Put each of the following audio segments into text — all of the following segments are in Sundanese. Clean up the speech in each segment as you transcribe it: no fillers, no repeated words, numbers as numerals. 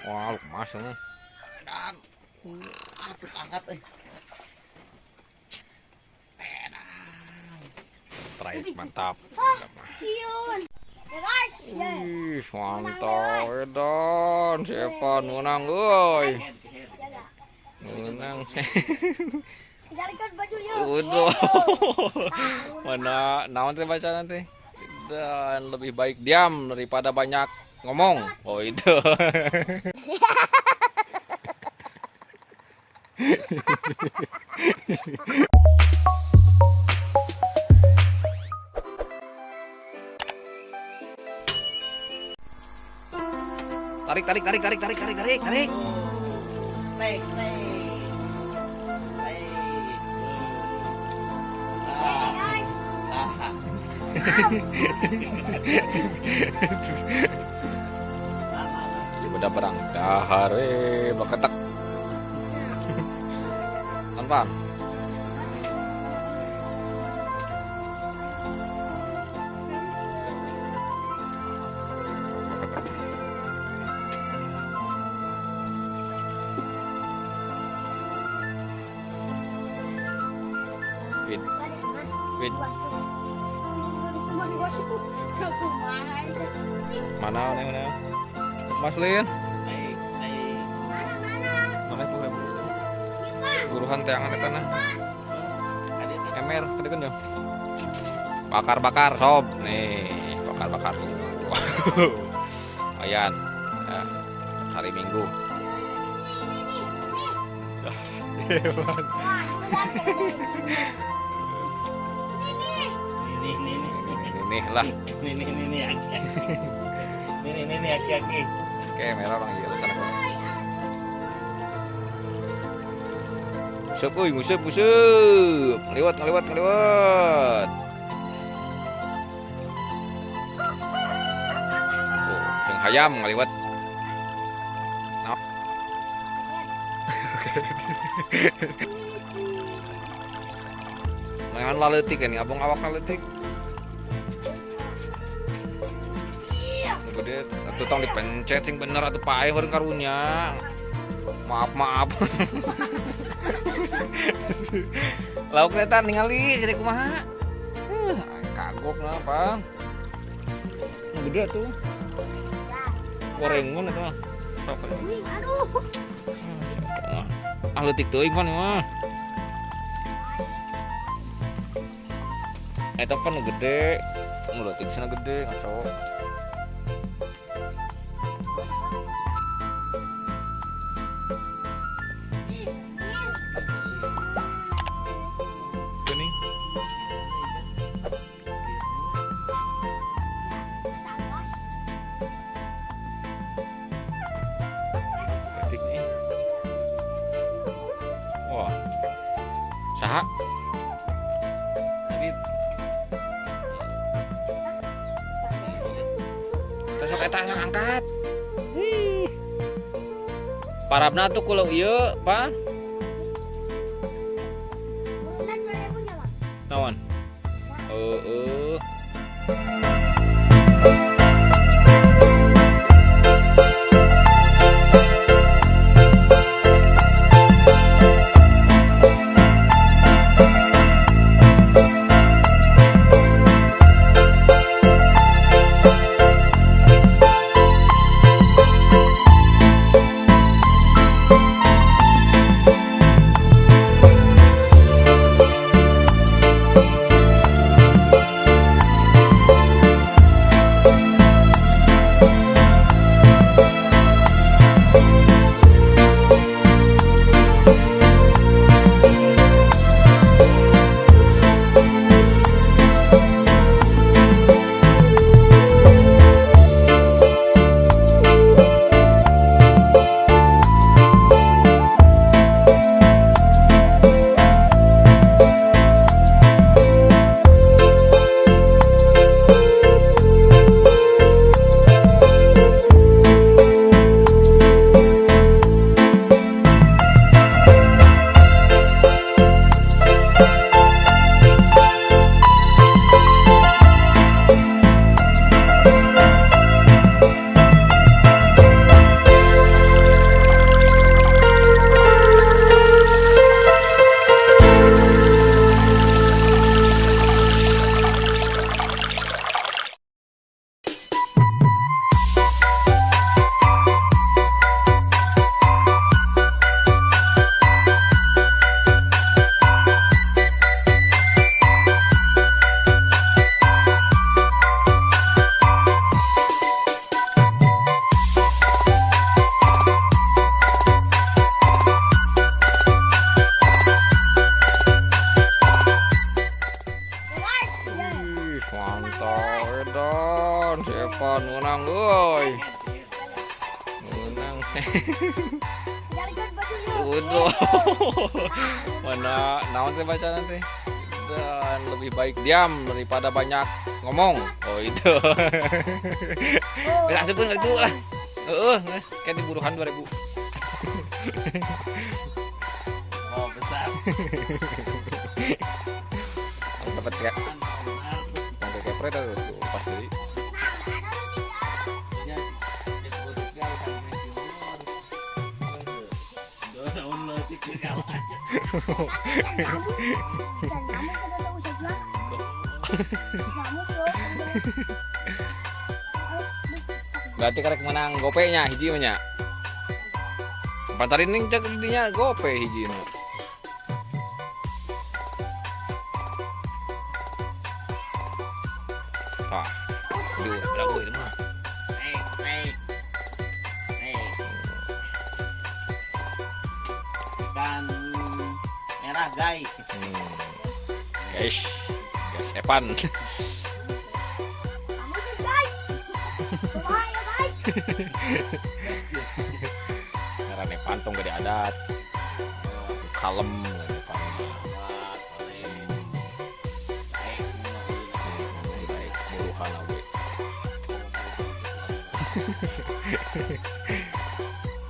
Wah, mas ini. Dan. Angkat euy. Strike mantap. Ya guys. Ih, mantap edan. Si Evan menang euy. Menang. Udah. Mana naon teh baca nanti? Dan lebih baik diam daripada banyak ngomong. Oh itu. Tarik tarik tarik tarik tarik tarik tarik tarik. Tarik tarik. Beda berang dahare baketek. Tanpa. Win. Win. Mana mana? Mas Lin. Mana itu? Buruhan teangan eta nah. Emer tadi kan ya. Bakar-bakar sob nih, bakar-bakar. Lumayan. Ya, hari Minggu. Ini lah. Ini aki. Ini aki. Oke, merah bang iya sana. Ngusep euy, ngusep, ngusep. Ngeliwat, ngeliwat, ngeliwat. Oh, yang hayam ngeliwat. Nah. Mangan laletik ini, abang awak laletik. Gede, atuh tong dipencet sing bener atuh paeh urang karunya. Maaf maaf. Lauk eta ningali jadi kumaha? Kagok napa? Gede tuh. Gorengan eta mah. Sok. Aduh. Ah leutik teuing pan mah. Eta pan nu gede, nu leutik sana gede ngaco. Saha? Habib. Sok eta sok angkat. Wih. Parabna tuh kulo ieu, Pak. Naon? Heeh. Woi. Menang. Udah. Mana naon teh baca nanti? Dan lebih baik diam daripada banyak ngomong. Oh itu. Bisa asupkeun itu lah. Heeh, kayak di buruhan 2000. Oh, besar. Dapat kayak kepret atau pas deui. Berarti karek menang gope nya hiji mah nya. Pantarin ning cek dinya gope hiji mah. Wah, aduh, berapa itu mah? Naik, naik. Ikan merah, guys. Guys, guys Evan. Kamu tuh guys. Bahaya guys. Karena Evan tong gede adat. Kalem Evan. Baik, muruhan oge.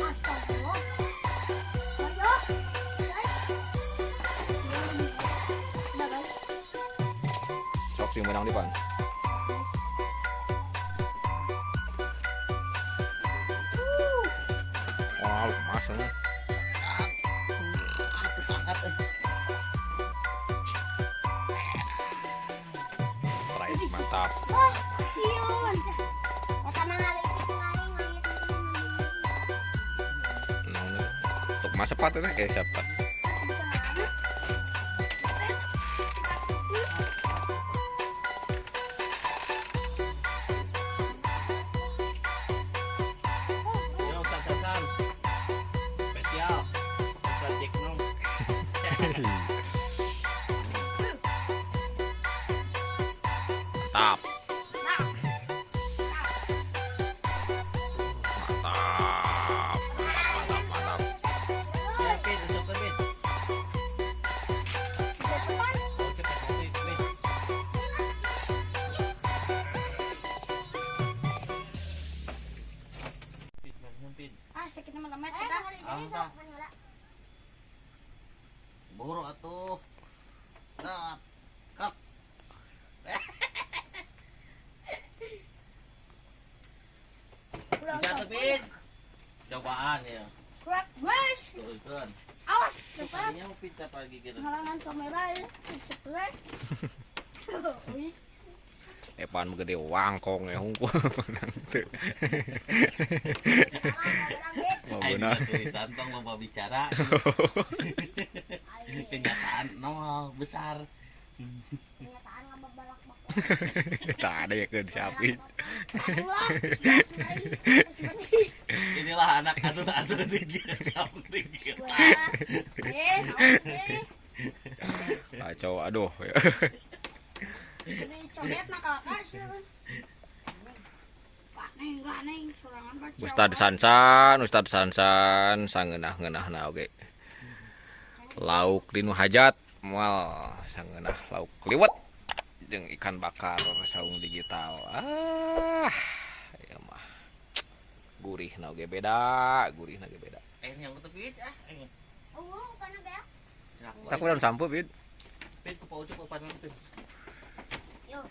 Astagfirullah. Ayo. Guys. Udah guys. Sok sing menang di pan. Wah, lumas ini. Right, mantap. Wah, siun. Eta mah Naon untuk mas sepat itu kayak siapa? Yo, San-san. Spesial. Ustaz Jack Nong. Mantap. Mantap. Mantap, mantap, mantap. Ya, Pin, usupkeun, Pin. Oh, cepet kopi, Pin. Pin, mana, Pin? Ah, sakit lemet kita. Ah, Buru atuh. Tat. Kak. Bisa tuh, Pin. Cobaan ya. Crab guys. Tuh, Awas, cepat. Tadinya mau pintar lagi gitu. Halangan kamera ya. Cepat. Wih. Evan gede wangkong ya hungkul menang teu. Mau Ayo beunang. tulisan tong loba bicara. Kenyataan nol besar. Kenyataan ngababalak bak. Tak ada ya keun siapin. Inilah anak asuh-asuh tinggi, sabuk tinggi. Kacau aduh. Ustad Sansan, Ustad Sansan sangeunah-ngeunahna oge. Lauk dinu hajat moal sangeunah lauk liwet jeung ikan bakar saung digital. Ah, ieu mah gurihna oge beda, gurihna oge beda. Yang tepi ah. Oh, kana bea. Tak udah sampo, Bid. Pin ku paucup upan pin. Yo.